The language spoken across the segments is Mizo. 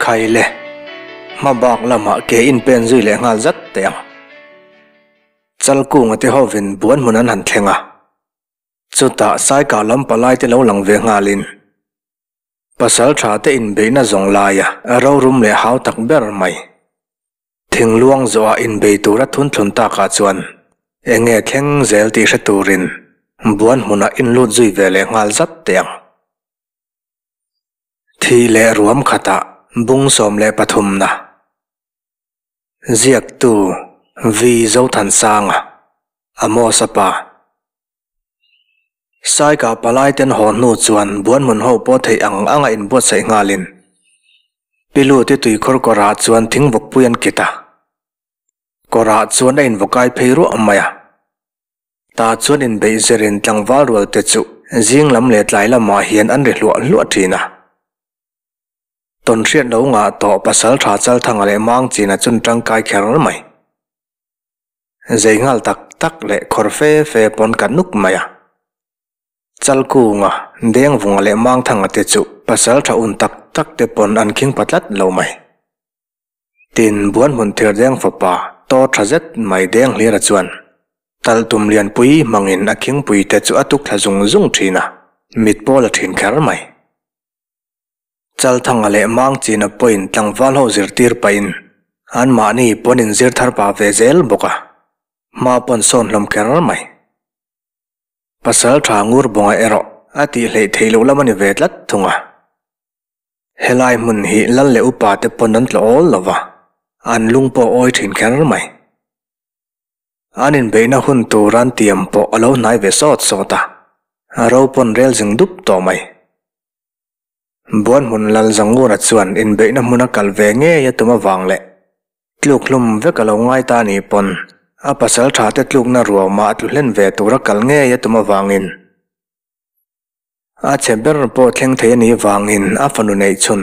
Khai le, hmabak lamah ke inpen zui leh nghal zat teh ang. Chalkunga te hovin buan hmun an han thleng a, chutah Saikah lam palai te lo lang ve nghalin pasal tha te inbeihna zawng laia rorum leh hau tak ber mai thingluang zawhah inbei tura thunthlun takah chuan eng nge thleng zel tih hre turin buan hmunah inlut zui ve leh nghal zat teh ang. Thih leh ruam khatah bung 13 na. Ziaktu V. Zothansanga, Amos-a pa. Saika palai ten haw hnu chuan buanhmun ho pawh theih ang anga inbuatsaih nghalin Piluti tuikhur kawrah chuan thingvawkpui an kit a. Kawrah chuan a invakai phei ruah mai a. Tah chuan inbeih zirin tlangval rual te chu zing lam leh tlai lamah hian an ri hluah hluah thin a. Tawnhriat lo ngah tawh pasal tha Chalthanga leh Mangchina chun tangkai kher mai. Zei nghal tak tak leh khawr fe fe pawn ka nuk mai a. Chalkunga, Dengvunga leh Mangthanga te chu pasal tha un tak tak te pawn an khing pha tlat lo mai. Tin, Buanhmun Thirdeng fapa Taw tha zet mai deng hlira chuan talhtum lianpui hmangin a khingpui te chu a tuk thla zung zung thin a, mit pawh la thin kher mai. Chalthanga leh Mangchina pawhin tlangval ho zirtir pahin anmahni pawn inzir thar pah ve zel bawk a, hma pawn sawn hlawm kher mai. Pasal tha Ngurbawnga erawh a tih hleih theih loh lam a ni ve tlat thung a. Helai hmun hi lal leh upa te pawn an tlawh awl lo va, an lung pawh a awi thin kher mai. An inbeihna hun tur an tiam pawh a lo hnai ve sawt sawt a, a ro pawn rel zing dup tawh mai. Buanhmun lal Zangura chuan inbeihna hmun a kal ve ngei a tum avang leh tluk hlum vek a lo ngai ta nih pawn a pasal tha te tlukna ruamah a tlu hlen ve tur a kal ngei a tum avangin A chhe ber pawh thleng thei a nih vangin a fanu neih chhun.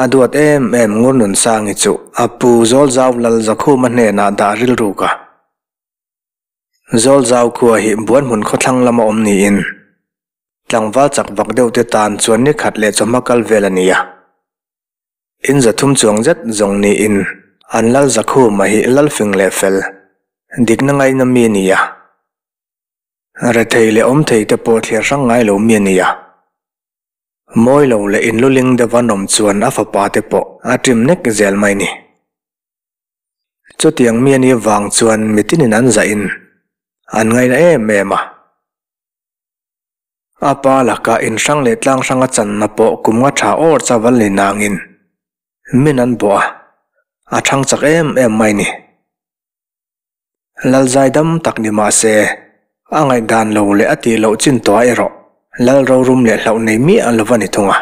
A duat em em Ngurnunsangi chu a pu Zawlzau Lal Zakhuma hnenah dah rilruk a. Zawlzau khua hi Buanhmun khawthlang lama awm niin tlangval chak vak deuh te tan chuan ni khat leh chawhma kal vel a ni a. In 300 chuang zet zawng niin an Lal Zakhuma hi Lalfing leh fel dikna ngaina mi a ni a. Rethei leh awm thei te pawh thliar hrang ngai lo mi a ni a. Mawi lo leh inluling deuh an awm chuan a fapa te pawh a ṭim nek zel mai ni. Chutiang mi a nih vang chuan mitinin an zahin an ngaina em em a. A pa lakah inhrang leh tlang hrang a channa pawh kum nga ṭha awr chaval ni nangin min an bawh a, a ṭhang chak em em mai ni. Lal zaidam tak ni mah se, a ngaihdan lo leh a tih loh chin tawh erawh Lal rorum leh hlauh nei miah lo va ni thung a.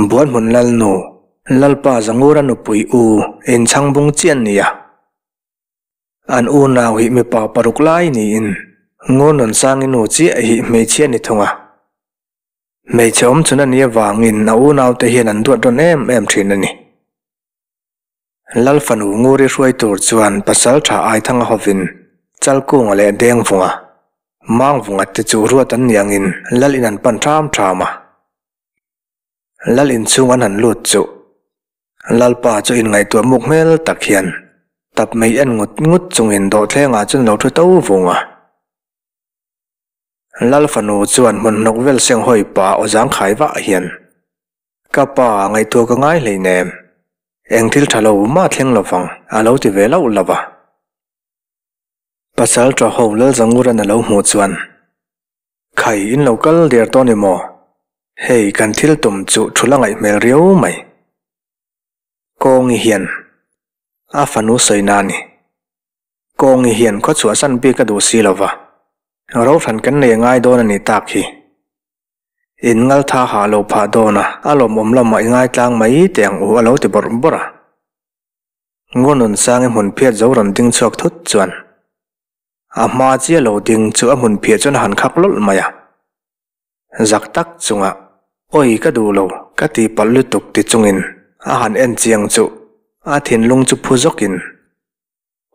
Buanhmun Lalnu, Lalpa Zangura nupui u inchhang bung chian ni a. An unau hi mipa paruk lai niin Ngurnunsangi nu chiah hi hmeichhia ni thung a. Hmeichhe awm chhun a nih avangin a unaute hian an duat rawn em em thin a ni. Lal fanu Nguri hruai tur chuan pasal tha Aithanga hovin Chalkunga leh Dengvunga, Mangvunga te chu ruat an ni angin Lal in an pan ṭham ṭham a. Lal inchhung an han lut chu Lalpa chu inngaihtuah muk hmel tak hian tap mei en ngut ngut chungin dawhthlengah chuan lo ṭhu to vung a. Lal fanu chuan hmun hnawk vel seng hawi pa aw zangkhai vah hian Ka pa ngaihtuah ka ngai hleinem. Eng thil tha lo mah thleng lovang a lo ti ve loh lo va. Pasal tha ho Lalzanguran a lo hmuh chuan, Khai in lo kal der tawh ni maw? Hei kan thil tum chu thu la ngaih hmel riau mai. Kawngi hian a fanu sawi na a ni. Kawngi hian khaw chhuahsan bik a duh si lo va, rohran kan nei a ngai dawn a ni tak hi. In ngal tha hah lo phah dawn a, a lawmawm lamah i ngaitlang mai teh ang u a lo ti bawrh bawrh a. Ngurnunsangi hmun phiat zo rawn ding chhuak thut chuan a hma chiah lo ding chu a hmun phiah chuan a han khak lawlh mai a. Zak tak chungah, Awi ka duh lo, ka tih palh lutuk ti chungin a han en chiang chu a thinlung chu phu zawkin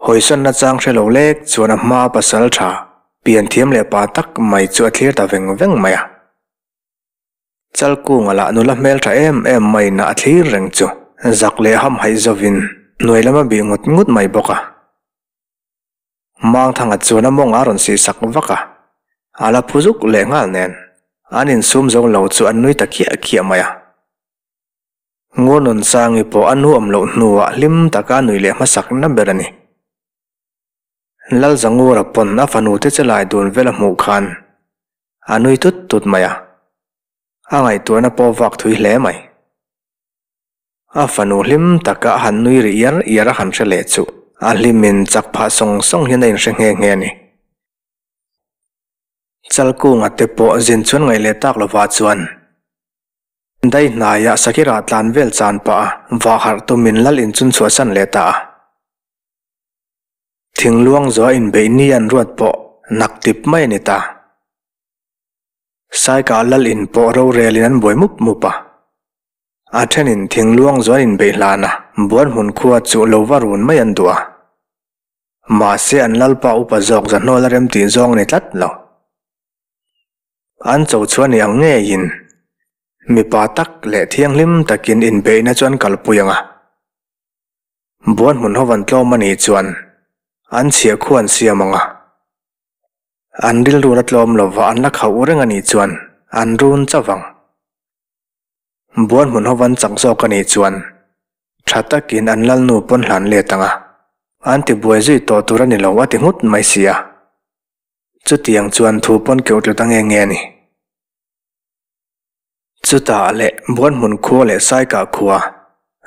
Hawisawnna chang hre lo lek chuan a hma pasal tha, pian thiam leh pa tak mai chu a thlir ta veng veng mai a. Chalkunga lah nula hmeltha em em maiin a thlir reng chu zak leh hamhaih zovin hnuai lam a bih ngut ngut mai bawk a. Mangthanga chuan a mawng a rawn sih sak vak a, a la phu zuk leh nghal nen an insum zo lo chu an nui ta khiah khiah mai a. Ngurnunsangi pawh a nu awm loh hnuah hlim taka a nui leh hmasak na ber a ni. Lalzangura pawn a fanu te che lai dun vel a hmuh khan a nui tut tut mai a, a ngaihtuahna pawh vak thui hle mai. A fanu hlim taka a han nui ri iar iar a han hre leh chu a hlimin chak phah sawng sawng hian a inhre nghe nghe a ni. Chalkunga te pawh zin chuan ngaih leh tak lovah chuan Dai hnaiah Sakira tlan vel chan pah a vah harh tumin lal in chun chhuahsan leh ta a. Thingluang zuah inbeih ni an ruat pawh nak tip mai a ni ta. Saikah lal in pawh rorelin an buai mup mup a. A thenin thingluang zuah inbeih hlana buan hmun khua chu lo va run mai an duh a. Mahse an lalpa upa zawk zahnawl a rem tih zawng a ni tlat lo. An cho chuan i ang ngeiin mipa tak leh thianghlim takin inbeihna chu an kalpui ang a. Buan hmun ho van tlawm a nih chuan an chhiah khu an siam ang a. An rilru la tlawm lova an la khauh reng a nih chuan an run chauh ang. Buan hmun ho van chak zawk a nih chuan tha takin an lalnu pawn hlan let ang a. An tibuai zui tawh tur a ni lo a ti nghut mai si a. Chutiang chuan thu pawn keuh tlu ta nge nge a ni. Chutah leh Buanhmun khua leh Saikah khua,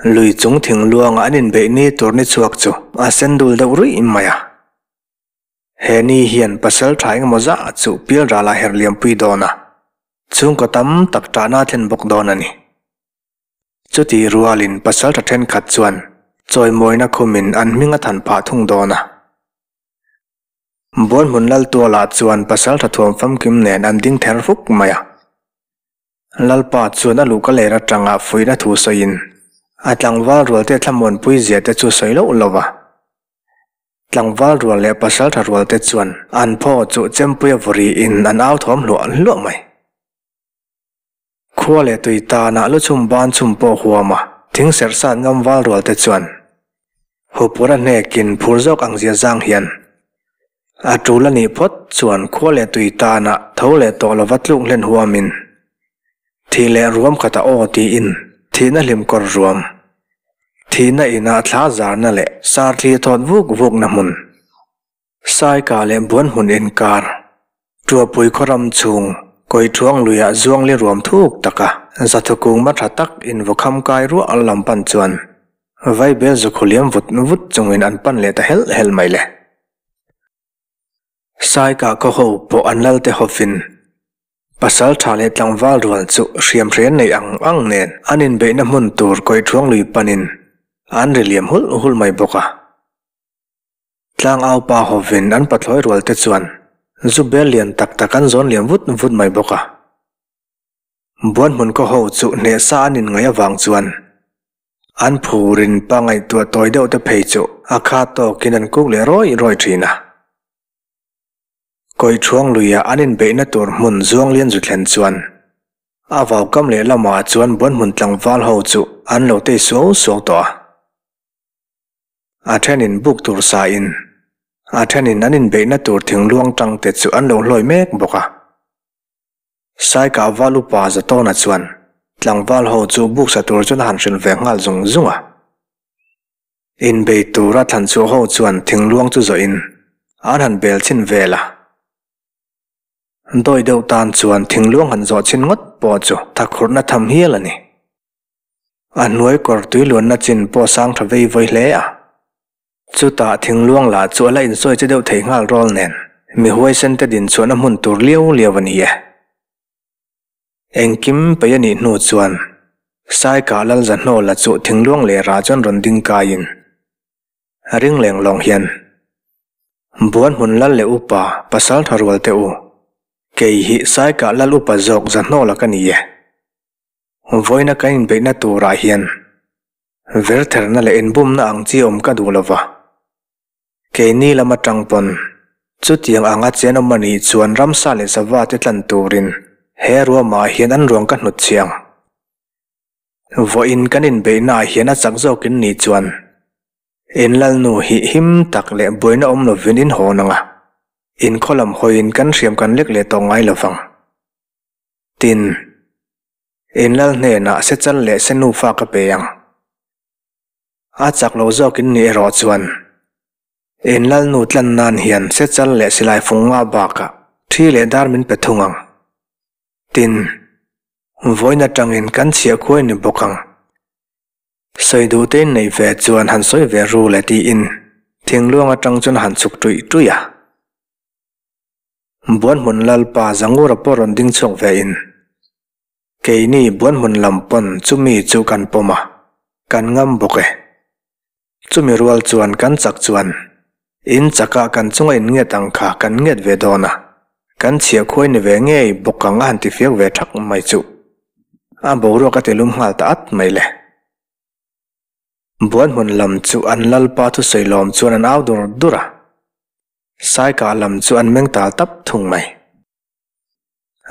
lui chung thingluanga an inbeih ni tur ni chhuak chu a sen dul deuh ruih mai a. He ni hian pasal tha engemaw zah chu pialral ah herliampui dawn a, chhungkaw tam tak tahna a thlen bawk dawn a ni. Chutih rualin pasal tha thenkhat chuan chawimawina khumin an hming a than phah thung dawn a. Buanhmun Laltualah chuan pasaltha thuam famkim nen an ding ther fuk mai a. Lalpa chuan a luhka ler atanga fuihna thu sawiin a tlangval rualte thlamuanpui zia te chu sawi loh lo va. Tlangval rual leh pasaltha rualte chuan an phaw chu chempuia vawriin an au thawm hluah hluah mai. Khua leh tui tanah lu chhum ban chhum pawh huam a, thing serh sat ngam val rual te chuan hupur a hnekin phur zawk ang zia zang hian a tul a nih phawt chuan khua leh tui tanah tho leh tawh lova tluk hlen huamin thih leh ruam khat a aw tiin thihna hlim kawr ruam thihna inah thla zarna leh sarthli thawt vuk vukna hmun Saika leh Buanhmun inkar, Tuapui khaw ram chhung, Kawithuang luiah zuangli ruam thuk taka zathukung ma tha tak invaw-kham kai ruah lam pan chuan Vaibel zukhu liam vut vut chungin an pan leh ta helh helh mai le. Saika khaw ho pawh an lalte hawfin pasal tha leh tlangval rual chu hriam hre nei ang ang nen an inbeihna hmun tur Kawithuang lui panin an ri liam hulh hulh mai bawk a. Tlangau pa hovin an pathlawi rual te chuan zu bel lian tak tak an zawn liam vut vut mai bawk a. Buanhmun khaw ho chu hnehsa an inngaih avang chuan an phurin pa ngaihtuah tawi deuh te phei chu a kha tawkin an kuk leh rawih rawih thin a. Kawithuang luia an inbeihna tur hmun zuanglian zu thlen chuan a vaukam lehlamah chuan Buanhmun tlangval ho chu an lo tei suau suau tawh a. A thenin buk tur sa in, a thenin an inbeihna tur thingluang tang te chu an lo hlawi mek bawk a. Saikah val upa Zatawna chuan tlangval ho chu buk sa tur chuan a han hrilh ve nghal zung zung a. Inbei tura thlan chhuah ho chuan thingluang chu zawh in an han bel chhin vel a. Dawi deuh tan chuan thingluang han zawh chhin ngawt pawh chu thakhurhna tham hial a ni. A hnuai kawr tui luanna chin pawh sang tha vei vawi hle a. Chutah thingluang lah chu a la insawi che deuh thei nghal rawl nen mi huaisen te din chhuahna hmun tur liau liau a ni e. Engkim peih a nih hnu chuan Saikah Lalzahnaw la chu thingluang leh rah chuan rawn ding kaiin ring leng lawng hian Buan hmun lal leh upa pasal tha rual teh u, kei hi Saikah lal upa zawk Zahnaw la ka ni e. Vawiina kan inbeihna turah hian vertherna leh inbumna ang chi awm ka duh lo va. Keini lam atang pawn chutiang anga chen awm a nih chuan ramsa leh sava te tlan turin he ruamah hian an ruang ka hnut chhi ang. Vawiin kan inbeihnaah hian a chak zawkin ni chuan in lalnu hi him tak leh buaina awm lovin in hawn ang a, in khaw lam hawiin kan hriam kan lek leh tawh ngai lovang. Tin, in lal hnenah sechal leh senufa ka pe ang. A chak lo zawkin ni erawh chuan in lalnu tlan nan hian sechal leh silai fung nga bakah thi leh dar min pe thung ang. Tin, vawiin atangin kan chhiah khuai ni bawk ang. Sawi duh te in neih ve chuan han sawi ve ru le tiin thingluang atang chuan a han chhuk tuih tuih a. Buanhmun Lalpa Zangura pawh rawn ding chhuak ve in, Keini Buanhmun lam pawn chumi chu kan pawm a, kan ngam bawk e. Chumi rual chuan kan chak chuan in chakah kan chunga in nget ang kha kan nget ve dawn a, kan chhiah khuai ni ve ngei bawk ang a han ti fiak ve thak mai chuh. A boruak a ti lum nghal ta at mai le. Buanhmun lam chu an lalpa thusawi lawm chuan an au dur dur a, Saikah lam chu an meng tal tap thung mai.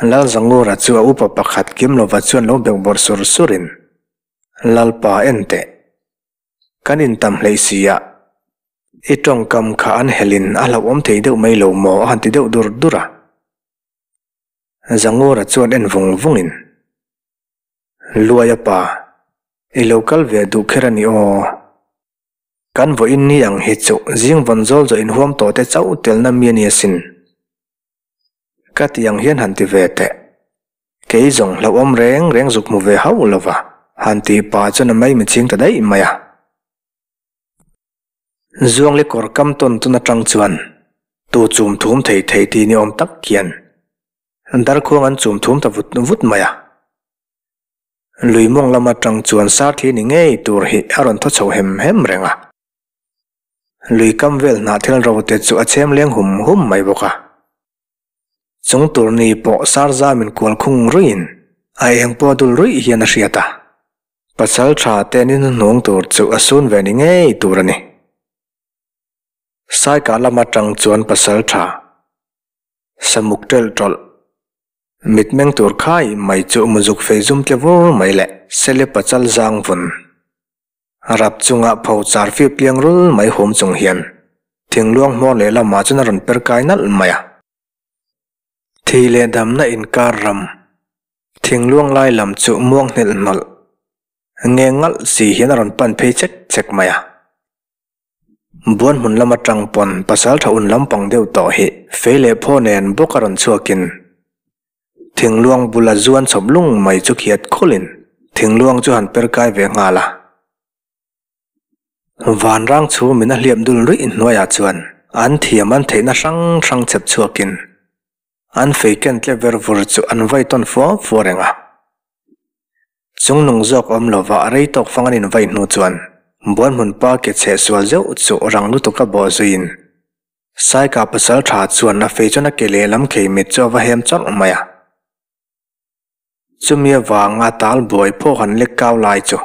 Lalzangura chu a upa pakhat kim lova chuan lo beuhbawrh sur surin, Lalpa en teh. Kan intam hleih si a, i tawngkam kha an helin a hlauhawm thei deuh mai lo maw a han ti deuh dur dur a. Zangura chuan en vung vungin, Luaia pa, i lo kal ve duh kher a ni aw. Kan vawiin ni ang hi chu zing vawn zawl zawh inhuam tawh te chauh telna mi a ni asin. Ka ti ang hian han ti ve teh. Kei zawng hlauhawm reng reng zuk hmu ve hauh lo va, han tih pah chuan a mai mi ching ta daih mai a. Zuangli kawr kam tawn tun atang chuan tu chum thum thei thei ti ni awm tak hian darkhuang an chum thum ta vut vut mai a. Lui mawng lam atang chuan sarthli ni ngei tur hi a rawn thaw chho hem hem reng a. Lui kam vel hnah thil ro te chu a chhem leng hum hum mai bawk a. Chung tur ni pawh sar zam in kual khung ruiin a eng pawh dul ruih hian a hriat a. Pasal tha te ni hnuhnung tur chu a sun ve ni ngei tur a ni. Saikah lam atang chuan pasal tha samuk ṭelh ṭawlh mitmeng tur khai mai chu muzuk fei zum tle vur mai leh sele pachal zang vun Rap chunga pho char fip liang rul mai hum chung hian thingluang hmawr leh lamah chuan a rawn per kai nalh mai a. Thih leh damna inkar ram thingluang lai lam chu muang hnelh hnawlh nge ngalh si hian a rawn pan phei chek chek mai a. Buan hmun lam atang pawn pasal tha un lampang deuh tawh hi fei leh phaw nen bawk a rawn chhuakin Thingluang bula zuan chawp lung mai chu khiat khawlin thingluang chu han per kai ve nghal a. Vanrang chu min a hliap dul ruih hnuaiah chuan an thiam an theihna hrang hrang chep chhuakin an fei ken tle ver vur chu an vai tawn fua fua reng a. Chungnung zawk awm lova a rei tawk fang an invai hnu chuan Buanhmun pa ke chheh sual zeuh chu rang lutuka bawh zuiin Saika pasal tha chuan a fei chuan a ke lehlam khei mit chu a va hem chawrh mai a. Chumi avanga tal buai pawh han lek kau lai chu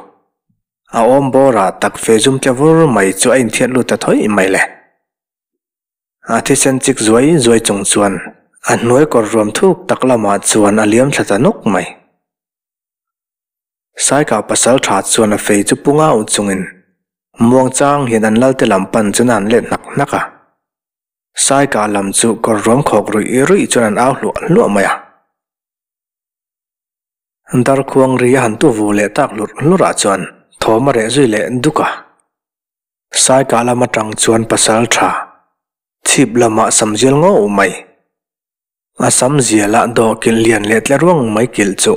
a awm bawrah tak fe zum tle vur mai chu a inthiat lut ta thawih mai le. A thisen chik zuai zuai chung chuan a hnuai kawr ruam thuk tak lamah chuan a liam thla ta nawk mai. Saika pasal tha chuan a fei chu pu ngau chungin muang chang hian an lalte lam pan chuan a han let hnak hnak a. Saika lam chu kawr ruam khawk ruih ruih chuan an au hluah hluah mai a. Darkhuang ri a han tu vu leh tak hlurh hlurh ah chuan thawm a reh zui leh duk a. Saika lam atang chuan pasal tha chhip lamah samzial ngauh mai. A sam zialah dawhkilh lian leh tle ruang mai kilh chu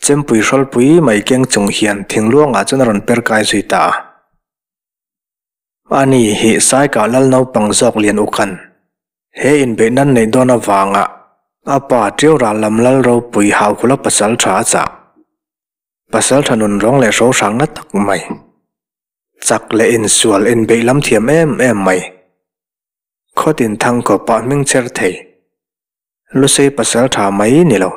chempui hrawlpui mai keng chung hian thingluangah chuan a rawn per kai zui ta a. Ani hi Saikah lal naupang zawk lian ukhan he inbeih nan neih dawn avanga a pa Ṭiau ral lam lal ropui Haukhula pasal ṭha a chah. Pasal ṭha nun rawng leh hro hrang na tak mai. Chak leh insual inbeih lam thiam em em mai. Khawtin thang khawpah hming chher thei. Lusei pasal tha mai ni lo,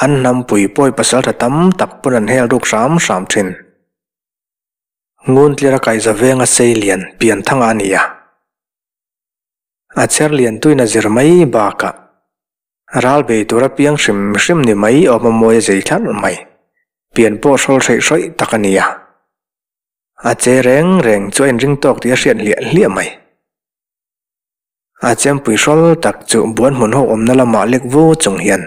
an hnampui pawi pasal tha tam tak pawn an hel ruk hram hram thin. Nguntlir a kaihza venga sei lian pian thanga a ni a. A chher lian tuin a zir mai bakah. Ral bei tura piang hrim hrim ni mai awm a mawi a zei thlarh mai. Pian pawh hrawl hreih hrawih tak a ni a. A che reng reng chu a inring tawk tih a hriat hliah hliah mai. A chempui hrawl tak chu buan hmun ho awmna lamah lek vu chung hian,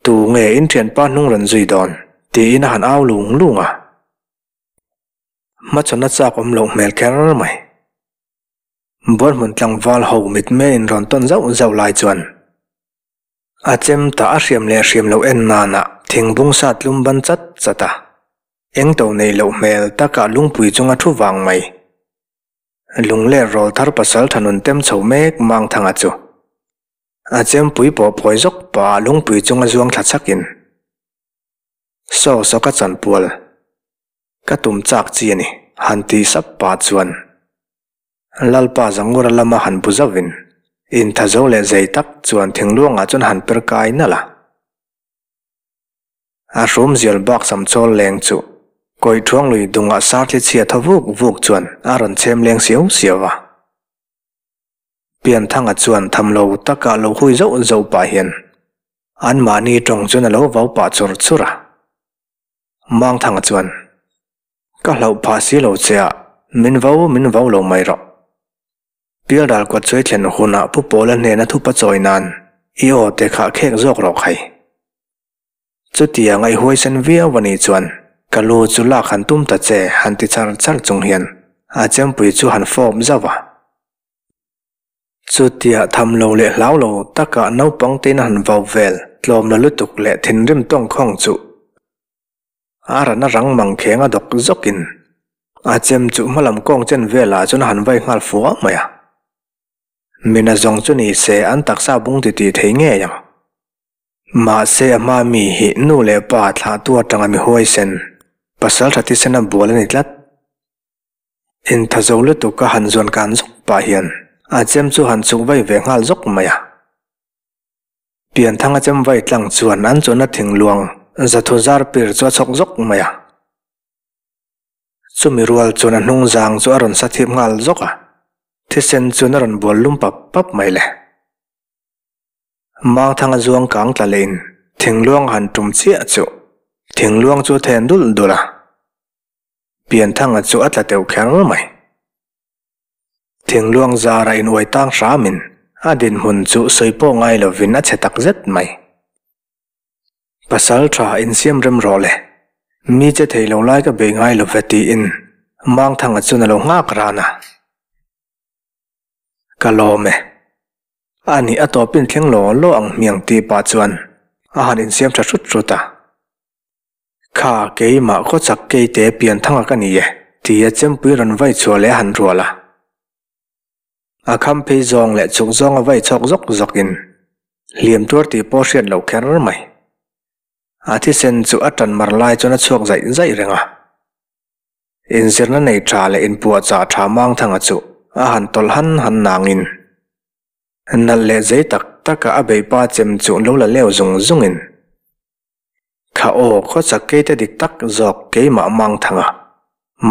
Tu nge in thianpa hnung rawn zui dawn? tiin a han au lung lung a. Hmachhawn a chak awm loh hmel kher mai. Buan hmun tlangval ho mitmel in rawn tawn zauh zauh lai chuan a chem ta a hriam leh hriam loh en nanah thingbung sa tlum ban chat chat a, eng to neih loh hmel takah lungpui chunga thu vang mai. Lungler rawl thar pasal tha nun tem chho mek Mangthanga chu a chempui pawh phawi zawk pah lungpui chunga zuang thla chhakin Saw saw ka chanpual Ka tum chak chi a ni, han ti sap pah chuan Lalpa Zangura lama han bu zauhin intha zo leh zei tak chuan thingluangah chuan han per kai nalh a. A hrum zial bak sam chawl leng chu Kawih Thuanglui dungah sarthli chhia thaw vuk vuk chuan a rawn chhem leng siau siau a. Pianthanga chuan tham lo taka lo hui zauh zauh pah hian anmahni tawng chuan a lo vau pah chur chur a. Mangthanga chuan, Ka hlauh phah si lo che a, min vo min vo lo mai rawh. Pialral kawt sawi thlen hunah Pu Pawla hnena thupa chawi nan i aw te kha khek zawk rawh khai. Chutiang a i huaisen viau a nih chuan ka lu chu lak han tum ta che han ti char char chung hian a chempui chu han fawp zauh a. Chutia tham lo leh hlau lo takah naupang tein a han vau vel tlawm la lutuk leh thinrim tawngkhawng chu a rana rang mang kheng a dawk zawkin a chem chu hmalam kawng chen velah chuan a han vai nghal fua mai a. Mina zawng chu ni se an taksa bung titih thei ngei ang. Mahse a hma mi hi nu leh pa thlahtu atanga mi huaisen, pasal tha thisen a bual a ni tlat. Intha zo lutuk a han zuan kan zawk pah hian a chem chu han chuk vai ve nghal zawk mai a. Pianthanga chem vai tlang chuan an chawhna thingluang zathu zar pir chu a chhawk zawk mai a. Chumi rual chuan a hnung zang chu a rawn sa thip nghal zawk a, thisen chuan a rawn bual lum pap pap mai le. Mangthanga zuang kang tla lehin thingluang a han tum chiah chu thingluang chu a then dul dul a. Pianthanga chu a tla teuh kher mai. Thingluang zara inuai tang hramin a dinhmun chu sawi pawh ngai lovin a chhe tak zet mai. Pasal tha insiam rem rawh le, mi che thei lo lai ka bei ngai lo ve tiin Mangthanga chuan a lo nghak ran a. Ka lawm e. A nih a tawpin thleng law law ang hmiang tih pah chuan a han insiam tha hrut hrut a. Kha keimah khawchak keite pianthanga ka ni e, tia chempui rawn vai chhuah leh a han rual a. A kham phei zawng leh chhuk zawnga vai chhawk zawk zawkin hliam tuar tih pawh hriat loh kher mai. A thisen chu a tan mar lai chuan a chhuak zaih zaih reng a. Inzirna nei tha leh inpuahchah tha Mangthanga chu a han tawlh han han nangin nalh leh zei tak taka a beihpa chem chu lo la leu zung zungin Kha aw, khawchak keite dik tak zawk keimah Mangthanga,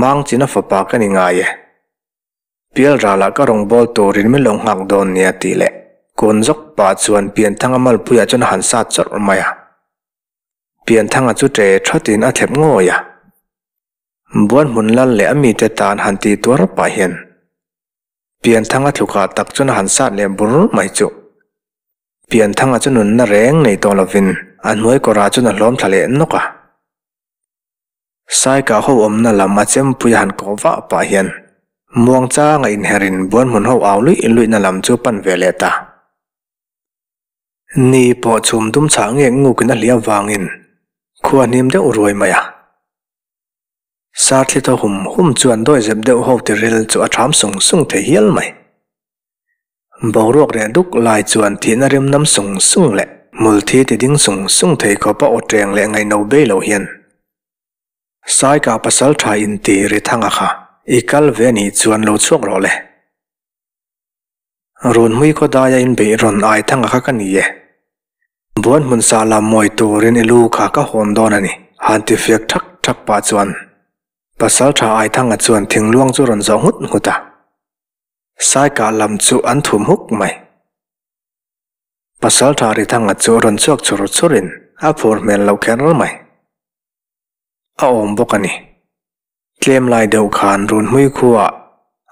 Mangchina fapa ka ni ngai e. Pialralah ka rawn bawl turin min lo nghak dawn nia tih leh kun zawk pah chuan Pianthanga malpuiah chuan a han sat chawrh mai a. Pianthanga chu ṭe ṭhawtin a thlep ngawi a. Buanhmun lal leh a mite tan han tih tuar pah hian Pianthanga tlukah tak chuan a han sat leh bur mai chu. Pianthanga chu nunna reng nei tawh lovin a hnuai kawrah chuan a hlawm thla leh nawk a. Saikah ho awmna lam a chempui a han kawh vah pah hian muangchanga inherin buanhmun ho au luih luihna lam chu pan ve leh ta. Ni pawh chhum dum chhah ngek ngukin a hliah vangin khua hnim deuh ruai mai a. Sarthli thaw hum hum chuan dawihzep deuh ho tiril chu a ṭham sung sung thei hial mai. Boruak reh duk lai chuan thihna rim nam sung sung leh hmulthi ti ding sung sung thei khawpa aw ṭeng leh ngaihno bei lo hian Saika pasal ṭha inti ri thanga kha i kal ve anih chuan lo chhuak rawh le. Runhmui khawdaia inbeih rawn ai thanga kha ka ni e. Buan hmun sa lam mawi turin i lu kha ka hawn dawn a ni, han ti fiak thak thak pah chuan pasal ṭha ai thanga chuan thingluang chu rawn zawh nghut nghut a. Saikah lam chu an thum huk mai. Pasalṭha Rithanga chu rawn chhuak chur churin a phur hmel loh kher mai. A awm bawk a ni. Tlem lai deuh khan Runhmui khuaah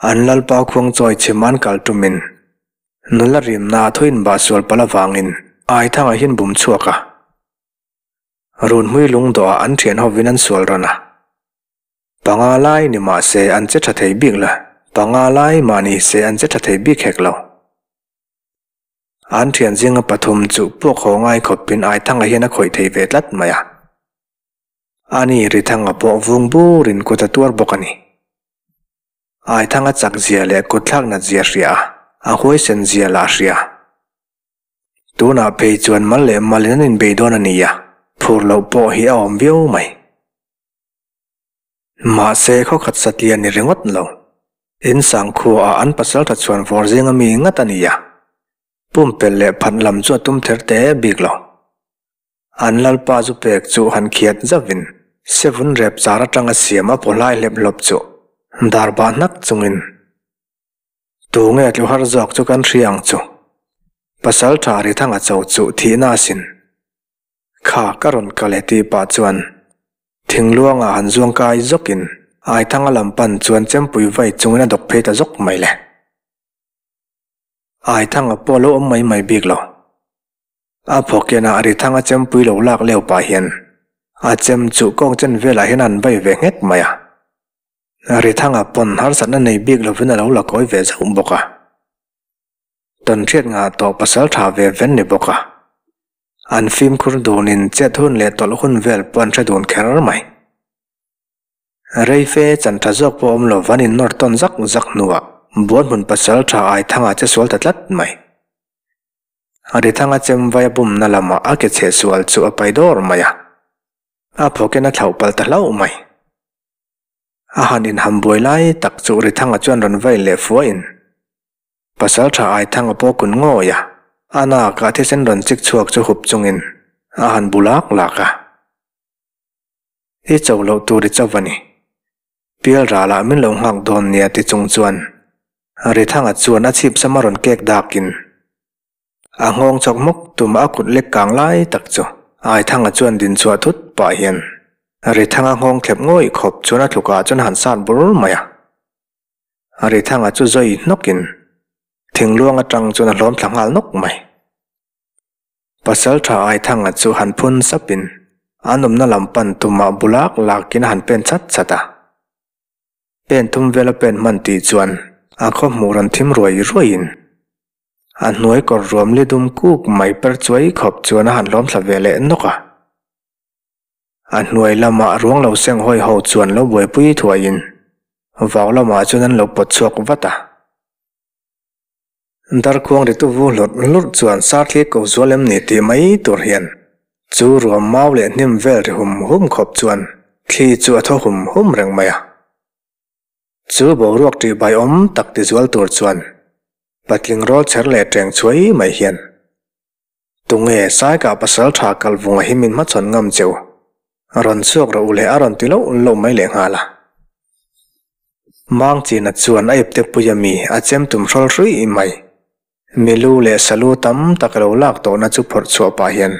an Lalpa khuangchawi chhim an kal tumin nula rimna thu inbah sual palh avangin Aithanga hian bum chhuak a. Runhmui lungdawhah an thian hovin an sual rawn a. Panga lai ni mah se an che tha thei bik la, panga lai mah ni se an che tha thei bik hek lo. An thian zinga pathum chu puak haw ngai khawpin Aithanga hian a khawih thei ve tlat mai a. Ani Rithanga pawh vung burin kut a tuar bawk a ni. Aithanga chak zia leh kut thlak nat zia hria a, a huaisen zia lah hria. Tunah phei chuan mal leh malin an inbei dawn a ni a, phur loh pawh hi a awm viau mai. Mahse khawkhat satliah ni ringawt lo. In sangkhuaah an pasaltha chhuan vawr zinga mi ngat a ni a. Pumpelh leh phat lam chu a tum ther te bik lo. An lalpa zu pek chu han khiat zauhin sevun rep char atanga siam a pawhlai hlep hlawp chu dar bah hnak chungin Tu nge tlu har zawk chu kan hria ang chu. Pasaltha Rithanga cho chu thihna asin. Kha ka rawn kal e tih pah chuan thingluangah han zuang kai zawkin Aithanga lam pan chuan chempui vai chungin a dawk phei ta zawk mai le. Aithanga pawh a lo awm mai mai bik lo. A phawkianah Rithanga chempui lo lak leu pah hian a chem chu kawng chen velah hian a han vai ve nghek mai a. Rithanga pawn harsatna nei bik lovin a lo la kawi ve zauh bawk a. Tawnhriat ngah tawh pasal tha ve ven ni bawk a. An fimkhur dunin chet hun leh tawlh hun vel pawh an hre dun kher mai. Reife chan tha zawk pawh awm lo van innawr tawn zak zak hnuah Buanhmun pasal tha Aithanga che sual ta tlat mai. Rithanga chemvai a bumna lamah a ke chhe sual chu a pai dawr mai a. A phawkin a thlauh palh ta hlauh mai. A han inham buai lai tak chu Rithanga chuan rawn vai leh fuahin Pasalṭha Aithanga pawh kun ngawi a, a nakah thisen rawn chik chhuak chu hup chungin a han bu lak lak a. I cho loh tur i cho a ni. Pial ralah min lo nghak dawn nia ti chung chuan Rithanga chuan a chhip sama rawn kek dakin a nghawng chawk hmawk tum a kut lek kang lai tak chu Aithanga chuan din chhuah thut pah hian Rithanga nghawng thlep ngawih khawp chuan a tlukah chuan a han sat bur mai a. Rithanga chu zawi hnawkin thingluang atang chuan a hlawm thla nghal nawk mai. Pasaltha Aithanga chu han phun sapin an awmna lam pan tumah bu lak lakin a han pen chat chat a. Pen thum vela pen hman tih chuan a khaw hmuh rawn thim ruai ruaiin a hnuai kawr ruam li dum kuk mai per chuai khawp chuan a han hlawm thla ve leh nawk a. A hnuai lamah ruang lo seng hawi ho chuan lo buaipui thuaiin vau lamah chuan an lo pawt chhuak vat a. Darkhuang ritu vu hlurh hlurh chuan sarthli ko zual em ni tih mai tur hian chu ruam mau leh hnim vel ri hum hum khawp chuan thli chu a thaw hum hum reng mai a. Chu boruak tihbai awm tak tizual tur chuan patling rawl chher leh teng chhuai mai hian Tunge Saikah pasal tha kal vunga hi min hmachhawn ngam cheu? Rawn chhuak rawh u le a rawn ti loh loh mai leh nghal a. Mangchina chuan a ipte pui a mi a chem tum hrawl hruih mai. Milu leh salu tam tak a lo lak tawhna chu phawrh chhuah pah hian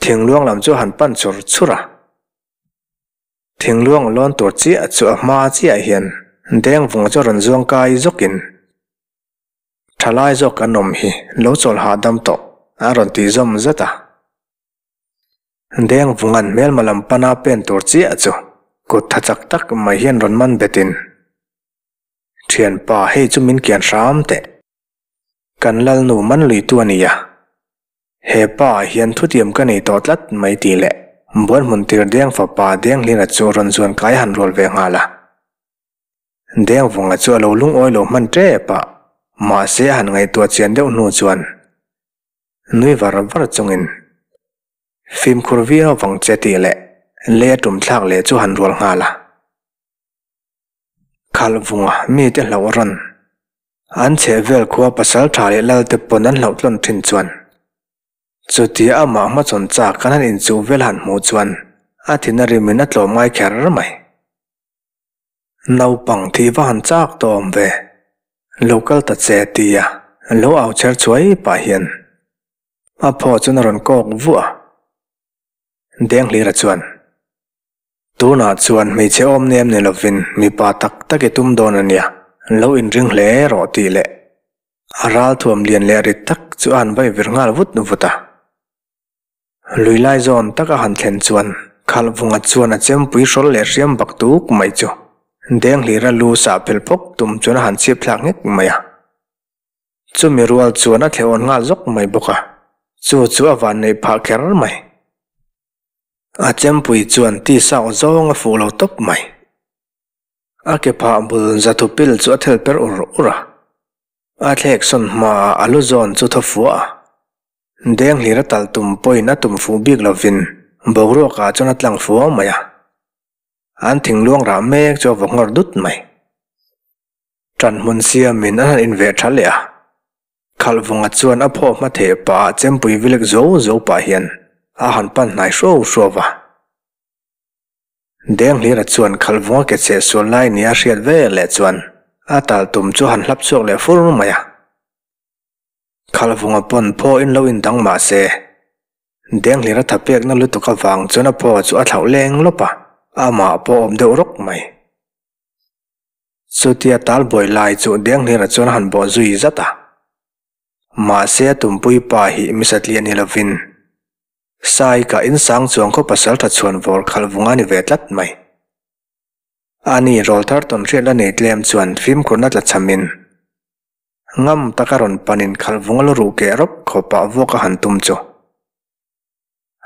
thingluang lam chu a han pan chur chur a. Thingluang lawn tur chiah chu a hma chiah hian dengvunga chu a rawn zuang kai zawkin Thalai zawk kan awm hi lo chawl hahdam tawh a rawn ti zawm zat a. Dengvunga'n hmelma lam pana pen tur chiah chu kut tha chak tak mai hian rawn man betin, Thianpa hei chu min kian hram teh. Kan lalnu man luitu a nia. He pa ah hian thutiam ka nei tawh tlat mai tih leh Buanhmun tir deng fapa Denghlina chu rawn zuan kai han rual ve nghal a. Dengvunga chu a lo lungawi lo hman tep a, mahse a han ngaihtuah chian deuh hnu chuan nui var var chungin fimkhur viau vang che tih leh lei a tum thlak leh chu han rual nghal a. Khalhvunga mite hlauh rawn an chheh vel khua pasal tha leh lal te pawn an hlauh tlawn thin chuan chutia amah hmachhawn chak an han inchuh vel han hmuh chuan a thin a rimin a tlawm ngai kher mai. Naupang thih va han chak tawh awm ve. Lo kal ta che tia lo au chher chuai pah hian. A phaw chuan a rawn kawk vuah a. Denghlira chuan, Tunah chuan hmeichhe awm nem ni lovin mipa tak tak i tum dawn a nia, lo inring hle rawh tih leh a ralthuam lian leh rit tak chu a han vai vir nghal vut vut a. Lui lai zawn tak a han thlen chuan Khalhvunga chuan a chempui hrawl leh hriam bak tuk mai chu Denghlira lu sah pel phawk tum chuan a han chhip thlak nghek mai a. Chumi rual chuan a thleh awn nghal zawk mai bawk a, chu chu a van neih phah kher mai. A chempui chuan tisa aw zawng a fuh lo tawp mai. A ke phah bul zathu pil chu a thel per ur ur a, a thlek sawn hmaah a lu zawn chu thaw fuah a. Denghlir a tal tum pawhin a tum fuh bik lovin boruakah chuan a tlang fuau mai a. An thingluang rah mek chu a vaw nghawr dut mai. Ṭan hmun siamin a han inveh ṭha leh a. Khalhvunga chuan a phaw hma theh pah chempui vilek zo zo pah hian a han pan hnai hruau hruau va. Denghlira chuan Khalhvunga ke cheh sual lai nia hriat ve leh chuan a tal tum chu a han hlap chhuak leh fur mai a. Khalhvunga pawn phaw in lo indang mah se, Denghlira tha pekna lutuk avang chuan a phaw chu a thlauh leng lawp a, amah pawh a awm deuh rawk mai. Chutia talbuai lai chu Denghlira chuan a han bawh zui zat a. Mahse a tumpui pa hi misatliah ni lovin Saika insang chuang khaw pasal tha chhuan vawr khalh vunga ni ve tlat mai. Ani rawlthar tawnhriat la nei tlem chuan fimkhurna tla chhamin ngam taka rawn panin khalh vunga lu ruh keh rawp khawpah vuak a han tum chu.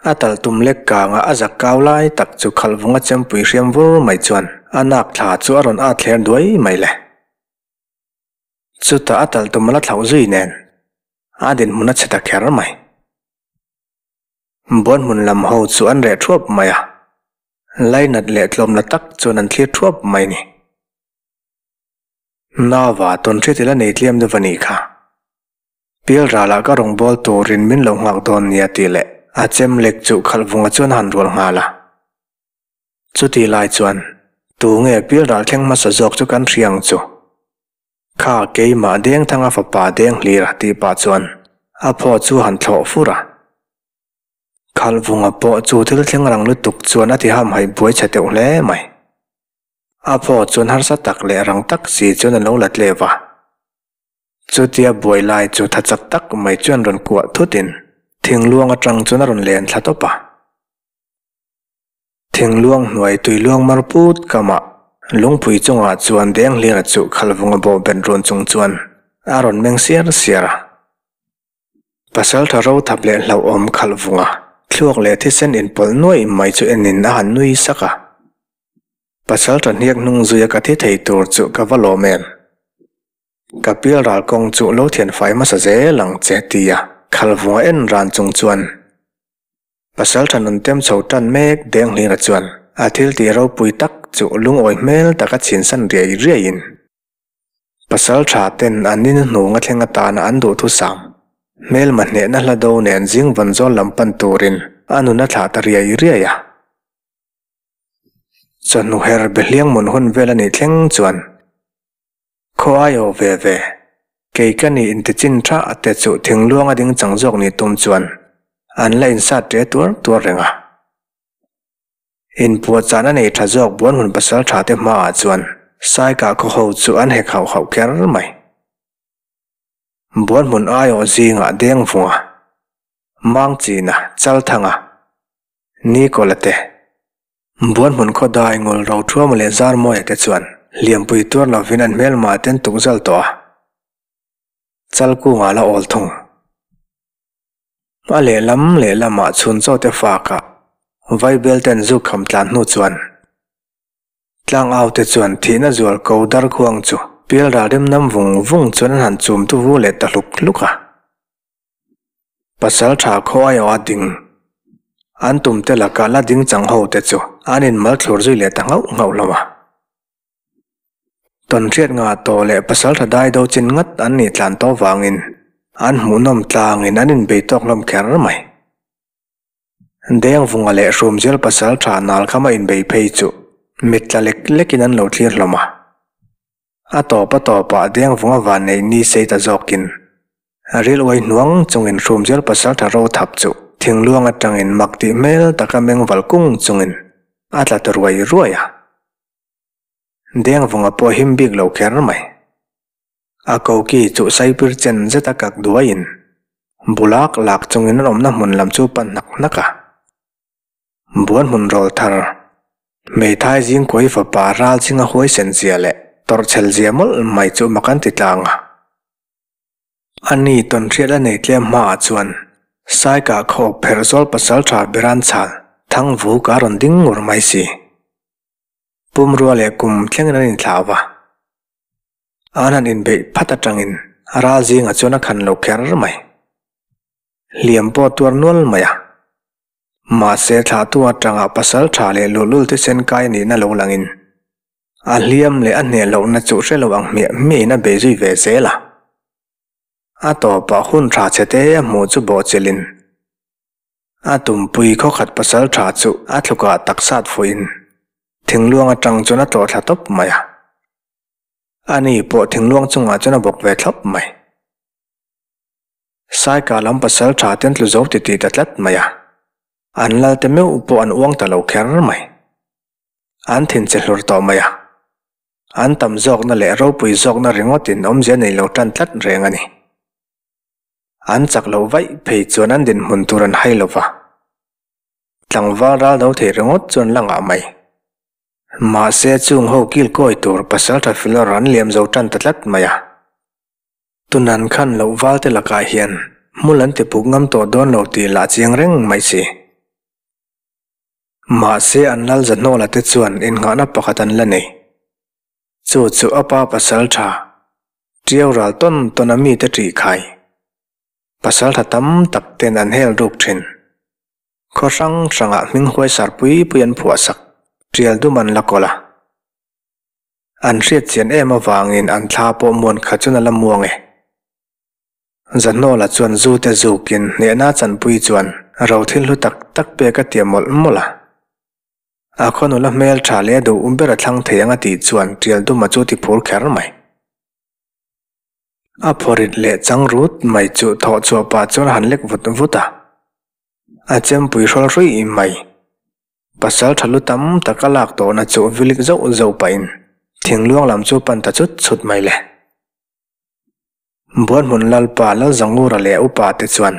A tal tum lek kanga a zak kau lai tak chu khalhvunga chempui hriam vur mai chuan a nak thla chu a rawn at thler duai mai le. Chutah a tal tum a la thlauh zui nen a dinhmun a chhe ta kher mai. Buanhmun lam ho chu an reh thuap mai a, lainat leh tlawmna tak chuan an thlir thuap mai ni. Nava tawnhriat ila nei tliam deuh a nih kha. Pialralah ka rawngbâwl turin min lo nghak dawn nia tih leh a chem lek chu Khalhvunga chuan a han rual nghal a. Chuti lai chuan, Tu nge pialral thleng hmasa zawk chu kan hria ang chu? Kha keimah Dengthanga fapa Denghlira tih pah chuan a phaw chu a han thlawh fur a. Khalhvunga pawh chu thil thleng rang lutuk chuan a ti hamhaih buai chhe teuh hle mai. A phaw chuan harsa tak leh rang tak si chuan a lo la tlev a. Chutia buai lai chu tha chak tak mai chuan rawn kuah thutin thingluang atang chuan a rawn len thla tawp a. Thingluang hnuai tuiluang mar put kamah lungpui chungah chuan Denghlira chu khalvunga bawh bet run chung chuan a rawn meng siar siar a. Pasaltha ro thap leh hlauhawm khalvunga thluak leh thisen inpawlh nuaih mai chu enin a han nui sak a. Pasaltha hniak hnung zuia ka thi thei tur chu ka va lawm em? Ka pial ral kawng chu lo thian fai hmasa zel ang che tia khalvunga en ran chung chuan Pasaltha nun tem chho tan mek Denghlira chuan a thil tih ropui tak chu lungawi hmel taka chhinsan riai riaiin Pasaltha ten an in hnung a thleng atana an duhthusam hmelma hnehna hla do nen zing vawn zawl lam pan turin a nun a thlah ta riai riai a. Chawhnu her behliang mun hun vel a nih thleng chuan Khaw ai aw ve ve. Kei ka ni intichin tha te chu thingluang a ding chang zawk ni tum chuan an la insat ṭe tuar tuar reng a. Inpuahchahna nei tha zawk Buanhmun pasal tha te hmaah chuan Saikah khaw ho chu an hek hauh hauh kher mai. Buanhmun aiawh zingah Dengvunga, Mangchina, Chalthanga, Nikola te, Buanhmun khaw dai ngul ro thuama leh Zarmawia te chuan hliampui tuar lovin an hmelma te an tuk zal tawh a, chal kungah la awl thung. A lehlam lehlamah chhun chaw te fakah Vaibel te an zuk kham tlan hnu chuan tlangau te chuan thihna zual ko darkhuang chu pialral rem nam vung vung chuan an han chum tu vu leh ta hluk hluk a. Pasal tha khaw aiawh a ding. An tum te lakah la ding chang ho te chu an in mal thlur zui leh ta nghauh nghauh hlawm a. Tawnhriat ngah tawh leh pasal tha dai do chin ngat an nih tlan tawh vangin an hmuhnawm tlangin an inbei tawk hlawm kher mai. Dengvunga leh Hrumzial pasal tha nal khama inbei phei chu mit tla lek lekin an lo thlir hlawm a. A tawp a tawpah Dengvunga vanneih ni sei ta zawkin. Ril uai hnuang chungin Hrumzial pasaltha ro thap chu thingluang atangin mak tih hmel taka meng val kung chungin a tla ta ruai ruai a. Dengvunga pawh him bik lo kher mai. A koki chu saipir chen zet a kak duaiin bulak lak chungin an awmna hmun lam chu pan hnak hnak a. Buan hmun rawl thar, hmeithai zingkuai fapa ral chinga huaisen zia leh tawrhchhel zia mawlh mai chu mak an ti tlang a. A ni tawnhriat a nei tlem hmaah chuan Saikah khawp pherh zawl pasaltha Beran chhal thang vuk a rawn ding ngur mai si. Pumrua leh kum thlengin an inthlah va. An han inbeih phat atangin ral zingah chuan a khan lo kher mai. Hliam pawh a tuar nual mai a. Mahse thlahtu atanga pasaltha leh luhlul thisen kai nihna lo langin A hliam leh a hneh lohna chu hre lo ang hmiah hmiahin a bei zui ve zel a. A tawpah hun tha chhe te a hmuh chu bawhchilhin a tumpui khawkhat pasal tha chu a thlukah taksat fuihin thingluang atang chuan a tlawh thla tawp mai a. Ani pawh thingluang chungah chuan a bawk ve thlawp mai. Saika lam pasal tha te an tlu zo titih ta tlat mai a. An lalte meuh pawh an uang ta lo kher mai. An thin che hlur tawh mai a. An tam zawkna leh ropui zawkna ringawtin awmzia nei lo tan tlat reng a ni. An chak loh vaih phei chuan an dinhmun tur an hai lo va. Tlangval ral do thei ringawt chuan la ngah mai. Mahse chung ho kil kawi tur pasaltha filawr an liam zo tan ta tlat mai a. Tunan khan loh valte lakah hian hmul an ti puk ngam tawh dawn lo tih lah chiang reng mai si. Mahse an lal Zahnawla te chuan innghahna pakhat an la nei. Chu chu a pa pasal tha, Tiau ral tawn tawn a mite ṭih khai. Pasal tha tam tak ten an hel ruk ṭhin. Khaw hrang hrangah hming huaisar pui pui an phuah sak, Tial dum an la kawl a. An hriat chian em avangin an thla pawh muan khat chuan a la muang e. Zahnawla chuan zu te zukin hnehna chanpui chuan ro thil hlu tak tak pek a tia mawlh mawlh a. A khaw nula hmel tha leh a duh ber a thlang thei ang a tih chuan Tial Duma chu ti phur kher mai. A phawrit leh chang rut mai chu thawh chhuah pah chuan a han lek vut vut a. A chempui hrawl hruih mai. Pasal tha lu tam tak a lak tawhna chu vilik zauh zauh pahin thingluang lam chu pan ta chut chut mai le. Buanhmun Lalpa Lalzangura leh upa te chuan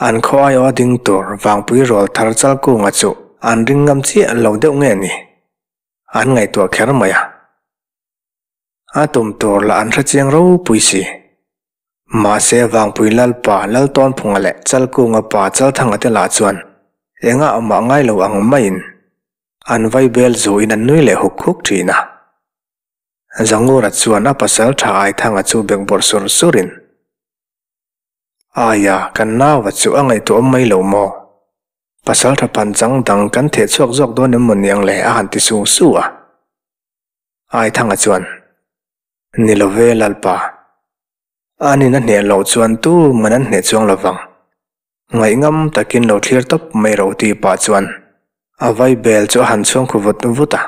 an khaw aiawh a ding tur Vangpui rawl thar Chalkunga chu an ring ngam chiah lo deuh nge ni? An ngaihtuah kher mai a. A tum tur lah an hrechiang ropui si. Mahse Vangpui Lalpa Laltawnphunga leh Chalkunga pa Chalthanga te lah chuan engah mah ngai lo ang maiin an vaibel zuin an nui leh huk huk thin a. Zangura chuan a pasal tha Aithanga chu bekbawrh sur surin, Aia, kan naua chu a ngaihtuah mai lo maw? Pasal tha panchang dang kan theh chhuak zawk dawn em maw niang le a han ti su su a. Aithanga chuan, Ni lo ve Lalpa, anin a hneh loh chuan tu man an hneh chuang lo vang. Ngaihngam takin lo thlir tawp mai ro ti pah chuan a vaibel chu a han chhuang khu vut vut a.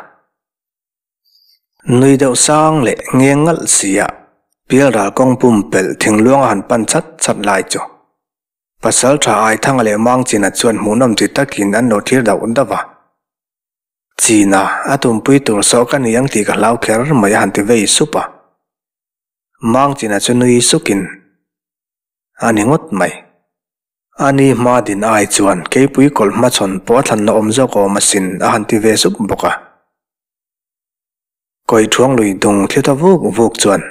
Nui deuh sang leh ngeng ngalh sia pialral kawng pumpelh thingluang a han pan chat chat lai chu Pasal tha Aithanga leh Mangchina chuan hmuhnawm ti takin an lo thlir dauh dauh a. China, a tumpui tur sawh ka ni ang tih ka hlau kher mai a han ti vei sup a. Mangchina chu nui sukin a ni ngawt mai. A ni hma din ai chuan keipui kawlh hmachhawn pawh a thlanna awm zawk awm asin a han ti ve sup bawk a. Kawiṭhuang lui dung thli ta vuk vuk chuan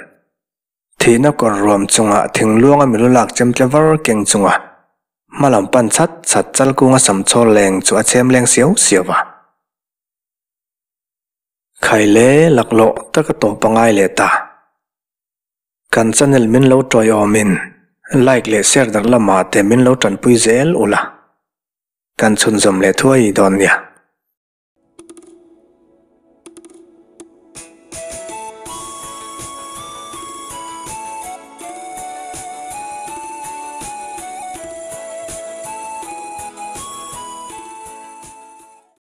thihna kawr ruam chunga thingluanga milu lak chem tle var keng chunga hma lam pan chhat chhat chalkunga samchhawl leng chu a chhem leng siau siau va. Khaile laklawh taka tawp a ngai leh ta. Kan channel min lo tawiawmin like leh share darh lamah te min lo tanpui zel ula. Kan chhunzawm leh thuai dawn nia.